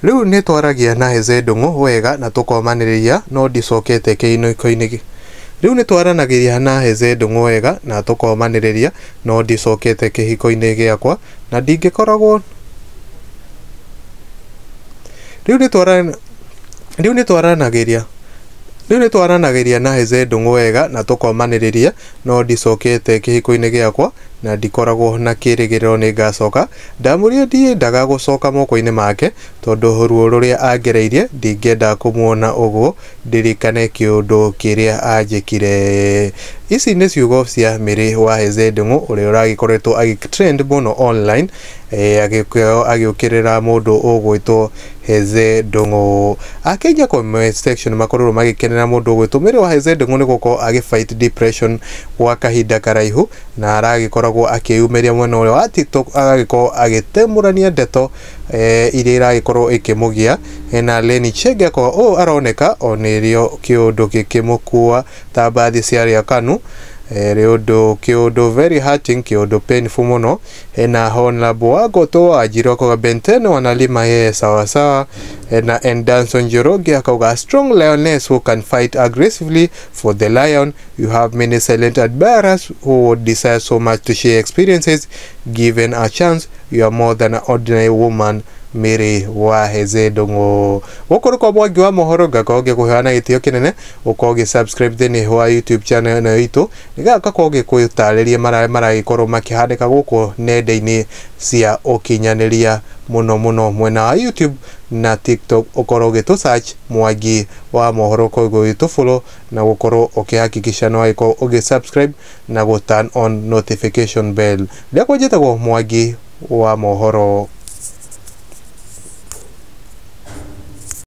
Rĩu nĩ twaragia na Heze Ndung'u wega na tũkomanĩrĩria no ndicokete kĩhiko-inĩ. Rĩu nĩ twaranagĩria na Heze Ndung'u wega na tũkomanĩrĩria no ndicokete kĩhiko-inĩ gĩakwa na ndingĩkoragwo. Rĩu nĩ twara Rĩu nĩ twaranagĩria Rĩu nĩ twaranagĩria na Heze Ndung'u wega na tũkomanĩrĩria no ndicokete kĩhiko-inĩ gĩakwa na ndikoragwo na kĩĩrĩgĩrĩro nĩ ngacoka. Ndamwĩrire ndiendaga gũcoka moko-inĩ make tondũ ruo rũrĩa angereirie ndingĩenda kũmuona ũguo ndirikane kĩũndũ kĩrĩa anjĩkire. Ici nĩ ciugo cia Mary wa Heze Ndung'u ũrĩa ũragĩkoretwo agĩ trend mũno online agĩũkĩrĩra mũndũ ũgwĩtwo Heze Ndung'u. Akenya comment section makorirwo magĩkenera mũndũ ũgwĩtwo Mary wa Heze Ndung'u nĩ gũkorwo agĩ fight depression gwa kahinda karaihu na aragĩkoragwo akĩyumĩria mwena ũrĩa wa TikTok agagĩkorwo agĩtemũrania ndeto iria iragĩkorwo ikĩmũgia. Hena Lenny Chege akoga ũũ aroneka onĩrĩo kĩũndũ gĩkĩmũkua ta mbathi cia arĩa KANU. Rĩũndũ kĩũndũ very hurting, kĩũndũ painful mũno. Hena Honorable Wagoto Wanjiru akoga Benteno wanalima yeye sawasawa. Hena Endanson Njoroge akauga a strong lioness who can fight aggressively for the lion. You have many silent admirers who would desire so much to share experiences. Given a chance, you are more than an ordinary woman. Mary wa Heze Ndung'u. Gũkũ nĩ kwa Mwangi wa mohoro, ngakorwo ngĩkũheana gĩtĩo kĩnene ũkorwo ũgĩ subscribe thĩinĩ wa YouTube channel ĩno itũ nĩgetha ngakorwo ngĩgũtarĩria marĩa maragĩkorwo makĩhanĩka gũkũ nenda-inĩ cia ũkinyanĩria, mũno mũno mwena wa YouTube na TikTok. Ũkorwo ũgĩtũ search Mwangi wa mohoro, koguo ũgĩtũ follow na gũkorwo ũkĩhakikisha nĩ wagĩkorwo ũgĩ subscribe na gũ turn on notification bell. Rĩakwa njĩtagwo Mwangi wa mohoro.